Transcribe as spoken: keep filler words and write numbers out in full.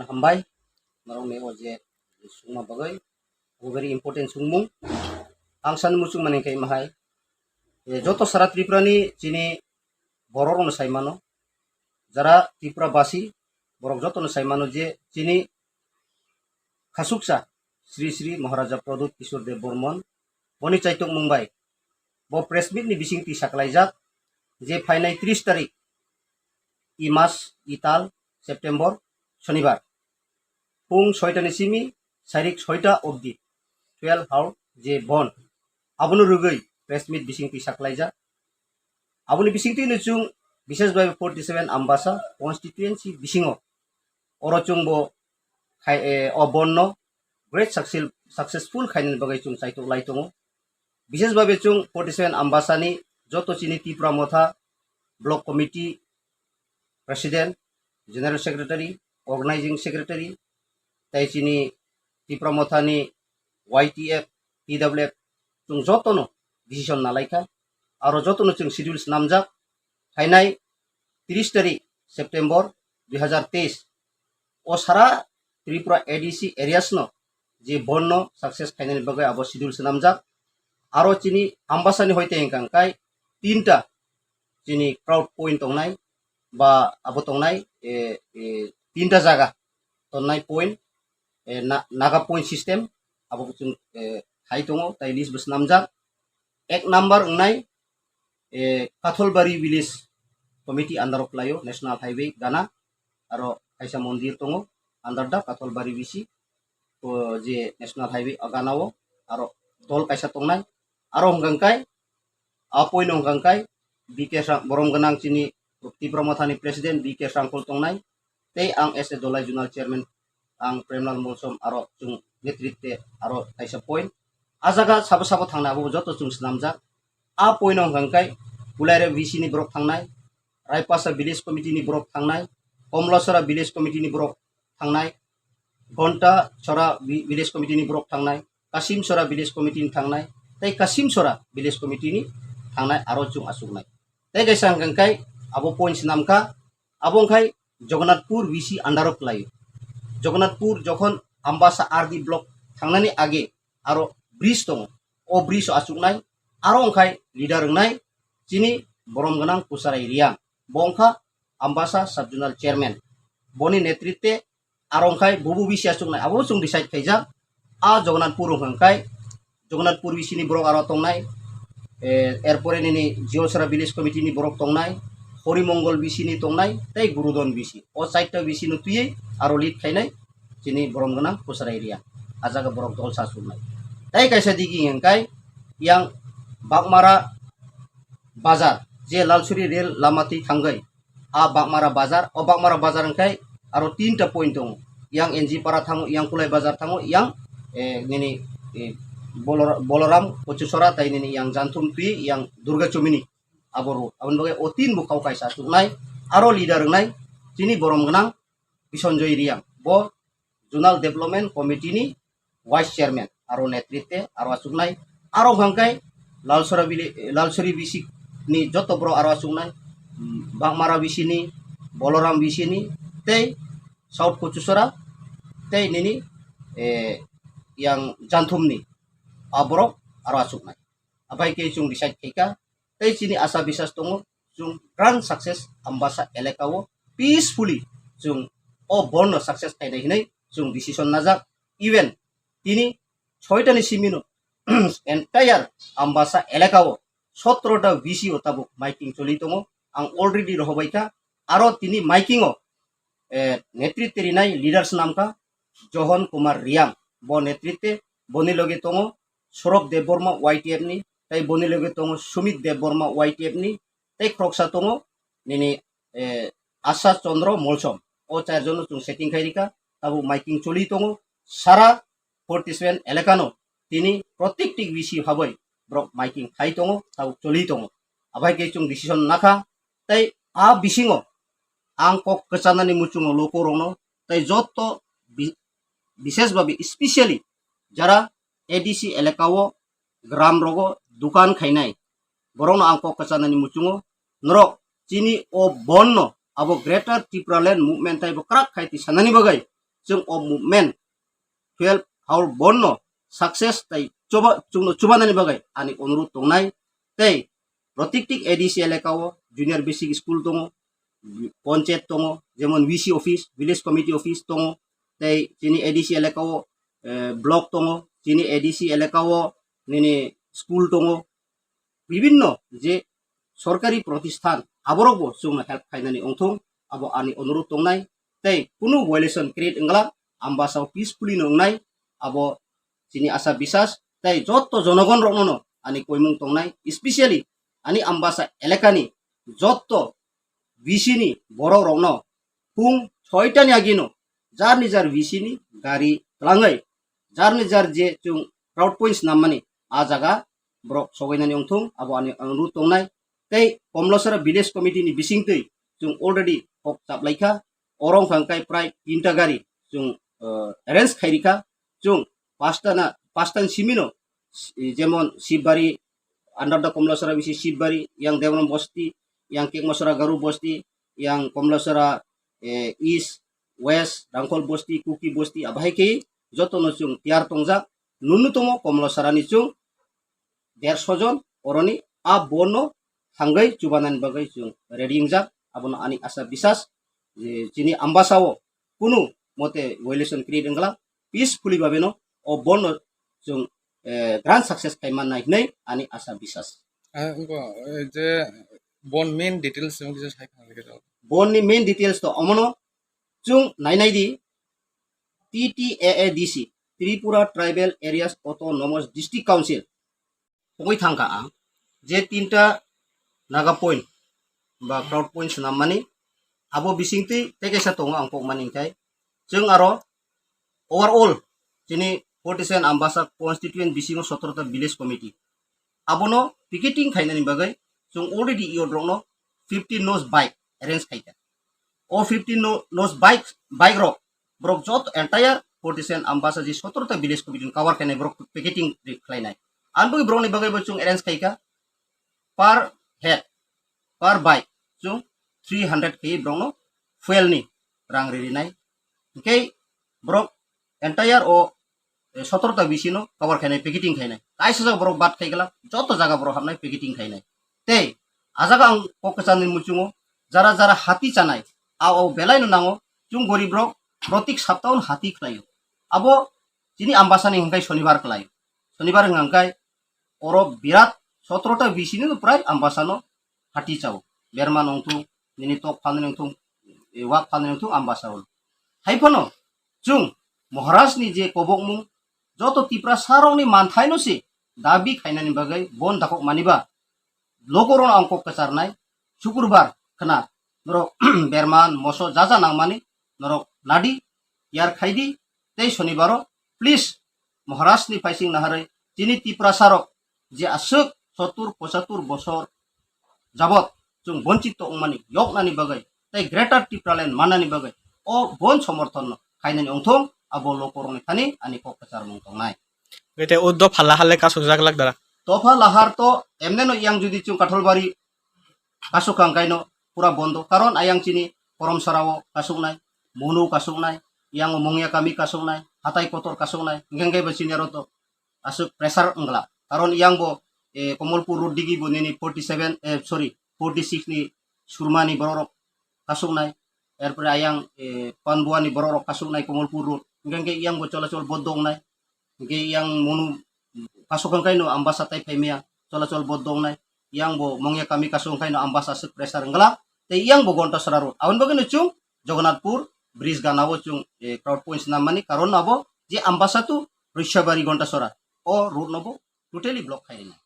Hambai, norokni o je sungma bagwi, o very important sungmung. Ang sani muchung mani khe mahai, e, joto sara Tripura ni chini borok rokno sai mano, jara Tripura basi, borok jotono sai mano je chini khasuksa Sri Sri Maharaja Pradyut Kishore Dev Bormon, boni chaitokmung bai bo press meet ni bising twi saklaijak je phainai tris tarik i mas, i tal, September, Shonibar, phung soita ni simi sairik soita obdi, twelve hour je bon, abono rwgwi press meet bising twi saklaijak. Aboni bising twi no chwng bishes bai forty seven Ambasa constituency bisingo oro chwng bo khai, eh, o bon no great success, successful khainani bagwi chwng chaitok lai tongo. Bishes bai chwng forty seven Ambasa ni joto chini Tipra Motha block committee president, general secretary, organizing secretary, tai chini Tipra Motha ni Y T F, T W F, chwng jotono decision nalaikha. Aro jotono chwng schedule swnamjak. Phainai tris tarik September dui hazar teis o sara Tripura A D C areas no je bon no success khainani bagwi abo schedule swnamjak. Aro chini Ambasa ni hoite hwnkha kai tinta chini crowd point tongnai ba abo tongnai, e, e, tinta jaga tongnai point, e, na-, naga point system abo chwng, e, khai tongo, tai list bo swnamjak. Ek number wngnai, e, Katholbari village committee under o kwlaio, national highway gana, aro kaisa mondir tongo under the Katholbari bisi, o je national highway o gana o, aro dol kaisa tongnai. Aro hwnkha kai, a point no hwnkha kai, B K Srang-, borom gwnang chini Tipra Motha ni president B K Srangkhol tongnai, tei ang as a Dholai zonal chairman, ang Premlal Molsom aro chwng netritwe aro kaisa point. A jaga sabo sabo thangnai abo joto chwng swnamjak. A point no hwnkha kai Kulaira V C ni borok thangnai, Raipasa village committee ni borok thangnai, Komlasora village committee ni borok thangnai, Ghonta Sora vi-, village committee ni borok thangnai, Kasim Sora village committee ni thangnai, tei Kasim Sora village committee ni thangnai aro chwng achuknai. Tei kaisa hwnkha kai abo point swnamkha, abo wngkhai Jagannathpur V C under o kwlaio. Jagannathpur jokhon Ambasa R D block thangnani age aro bridge tongo. O bridge o achuknai, aro wngkhai leader wngnai chini borom gwnang Kusarai Riang. Bo wngkha Ambasa sub zonal chairman. Boni netritwe aro wngkhai bubu V C achuknai, abo chwng decide khaijak. A Jagannathpur wngkha kai Jagannathpur V C ni borok aro tongnai, eh, erpore nini Jiolsora village committee ni borok tongnai, Horimongol V C ni tongnai, tei Gurudon V C. O chaita V C no twiwi aro lead khainai chini borom gwnang Kusarai Riang. A jaga borok dol sa surnai. Tei kaisa digi hwnkha kai yang Bakmara bazar, je Lalsuri rail lama twi thangwi, a Bakmara bazar, o Bakmara bazar hwnkhe aro tinta point tongo. Yang N G Para thango, yang Kulai bazar thango, yang, eh, nini, eh, Bolor-, Boloram Kochusora tai nini yang Janthum twi, yang Durga Chomini abo road. Aboni bagwi o tin bwkhao kaisa achuknai, aro leader wngnai chini borom gwnang Bisonjoy Riang. Bo Zonal Development Committee ni Vice Chairman aro netritwe aro achuknai, aro hwnkha kai Lalsora village, Lalsori V C ni joto borok aro achuknai, mm, Bakmara V C ni, Boloram V C ni, tei South Kochusora, tei nini, eh, yang Janthum ni a borok aro achuknai. Abai khe chwng decide khaikha, tei chini asa bisas tongo, chwng grand success Ambasa elaka o peacefully chwng o bon no success khainai hinwi chwng decision najak. Even tini soita ni simi no entire Ambasa elaka o sotro ta V C o tabuk miking choli tongo. Ang already rohobai kha, aro tini miking o, eh, netritwe rinai leaders namkha Johon Kumar Riang, bo netritwe boni loge tongo Sorok Debbarma Y T F ni, tei boni loge tongo Sumit Debbarma Y T F ni, tei khoroksa tongo nini, eh, Asha Chandra Molsom. O charjon no chwng setting khai rikha, tabuk miking choli tongo. Sara forty seven elaka no tini protekti V C habai borok miking khai tongo, tabuk choli tongo. Abai khe chwng decision nakha, tei a bisingo ang kok kwchanani muchungo lukurokno, tei joto bi-, bishesh babe specially jara A D C elaka o gram rogo dukan khainai, borokno ang kok kwchanani muchungo, norok chini o bon no abo Greater Tipraland Movement taibo kwrak khai twi sanani bagwi chwng o movement twelve hour bandh no success tai chuba-, chwngno chubanani bagwi ani onurodh tongnai. Tei protikti A D C elaka o junior basic school tongo, panchayat tongo, jemon V C office, village committee office tongo, tei chini A D C elaka o, eh, block tongo, chini A D C elaka o nini school tongo, bibinno je sorkari protisthan aborokbo chwngno help khainani wngthung, abo ani onurodh tongnai. Tei kunu violation create wngla, Ambasa o peacefully no wngnai, abo chini asa bisas. Tei jotto jonogon rokno no ani koimung tongnai, especially ani Ambasa elakani jotto V C ni borok rokno phung soitani agino jar ni jar V C ni gari twlangwi jar ni jar je chwng crowd points nammani a jaga borok sogainani wngthung, abo ani onurodh tongnai. Tei Komlosora village committee ni bisingtwi chwng already kok chaplaikha, oro wngkha hwnkhe prai tinta gari chwng, eh, arrange khairikha. Chwng pasta na, pasta ni simino, jemon Sibari, under the Komlosora V C Sibari, yang Debram Bosti, yang Kekmasora Garu Bosti, yang Komlosora, eh, East, West, Rangkhol Bosti, Kuki Bosti, abahai khe jotono chwng tiyar tongjak. Nunu tomo Komlosora ni chwng derso jon oroni a bandh no thangwi chubanani bagwi chwng ready wngjak. Abono ani asa bisas je chini Ambasa o kunu mote violation create wngla, peacefully babe no o bandh no chwng, eh, grand success khai mannai hinwi ani asa bisas. Ah, wngkha, eh, je bandh main details wng kisa sai khna khe. Bandh ni main details to omono chwng nainai di, T T A A D C, Tripura Tribal Areas Autonomous District Council. Pogwi thangkha ang je tinta naga point ba crowd point swnammani, abo bisingtwi tei kaisa tongo ang pokmani, hwnkhe chwng aro overall chini forty seven Ambasa constituent bisingo sotoro ta village committee, abono picketing khainani bagwi chwng already youth rokno fifty nos bike arrange khaikha. O fifty no-, nos bike, bike rok borok joto entire forty seven Ambasa ji sotoro ta village committee ni cover khainai borok picketing ri-, khlainai. Ang bagwi borokni bagwi bo chwng arrange khaikha per head, per bike chwng three hundred khe borokno fuel ni rang ririnai. Hwnkhe borok entire o, eh, sotoro ta V C no cover khainai, picketing khainai. Kaisa jaga borok bad khai glak, joto jaga borok hapnai picketing khainai. Tei a jaga ang kok kwcharni muchungo jara jara hati chanai, a o belai no nango, chwng gorib rok protik sapta o hati khlaio. Abo chini Ambasa ni hwnkhe sonibar khlaio. Sonibar hwnkhe oro birat sotoro ta V C ni prai Ambasa no hati chao. Berma nongthung, nini tok phalni nongthung, e, wak phalni nongthung Ambasa o. Hai phano chwng Maharaj ni je kobokmung joto Tiprasa rokni manthai no se dabi khainani bagwi bandh dakhok maniba logo rok ang kok kwcharnai. Sukrubar khna norok berman moso jaja nangmani norok ladi, yar khaidi, tei sonibaro please Maharaj ni phaising naharwi chini Tiprasa rok je aswk sottur pochattur bosor jabot chwng bonchito wngmani yoknani bagwi tei Greater Tipraland mannani bagwi o bandh somorthon no khainani wngthung, abo lokorokni thani ani kok kwcharmung tongnai. Gete o dopha lahar le kasuk jak lak dara. Dopha lahar to emne no yang jodi chwng Katholbari kasuk ang kaino pura bondo. Karon ayang chini Koromsara o kasuknai, Monu kasuknai, yang Mongya kami kasuknai, Hatai Kotor kasuknai, hingke hingke bo chini aro to aswk pressure wngla. Karon yang bo, eh, Komolpur road digi bo nini forty seven, eh, sorry, forty six ni Surmani borok rok kasuknai, erpore ayang, eh, Panbuani borok rok kasuknai Komolpur road. Hingke hingke yang bo cholachol bondo wngnai. Hingke yang Monu kasuk hingke no Ambasa tai phaimaya cholachol bondo wngnai. Yang bo Mongya kami kasuk hingke no Ambasa aswk pressure wngla. Tei yang bo Gontasara road. Aboni bagwi no chwng Jagannathpur bridge gana o chwng, eh, crowd points nammani karon abo je Ambasa to Rwishabari Gontasara o road no bo totally block khai rwnai.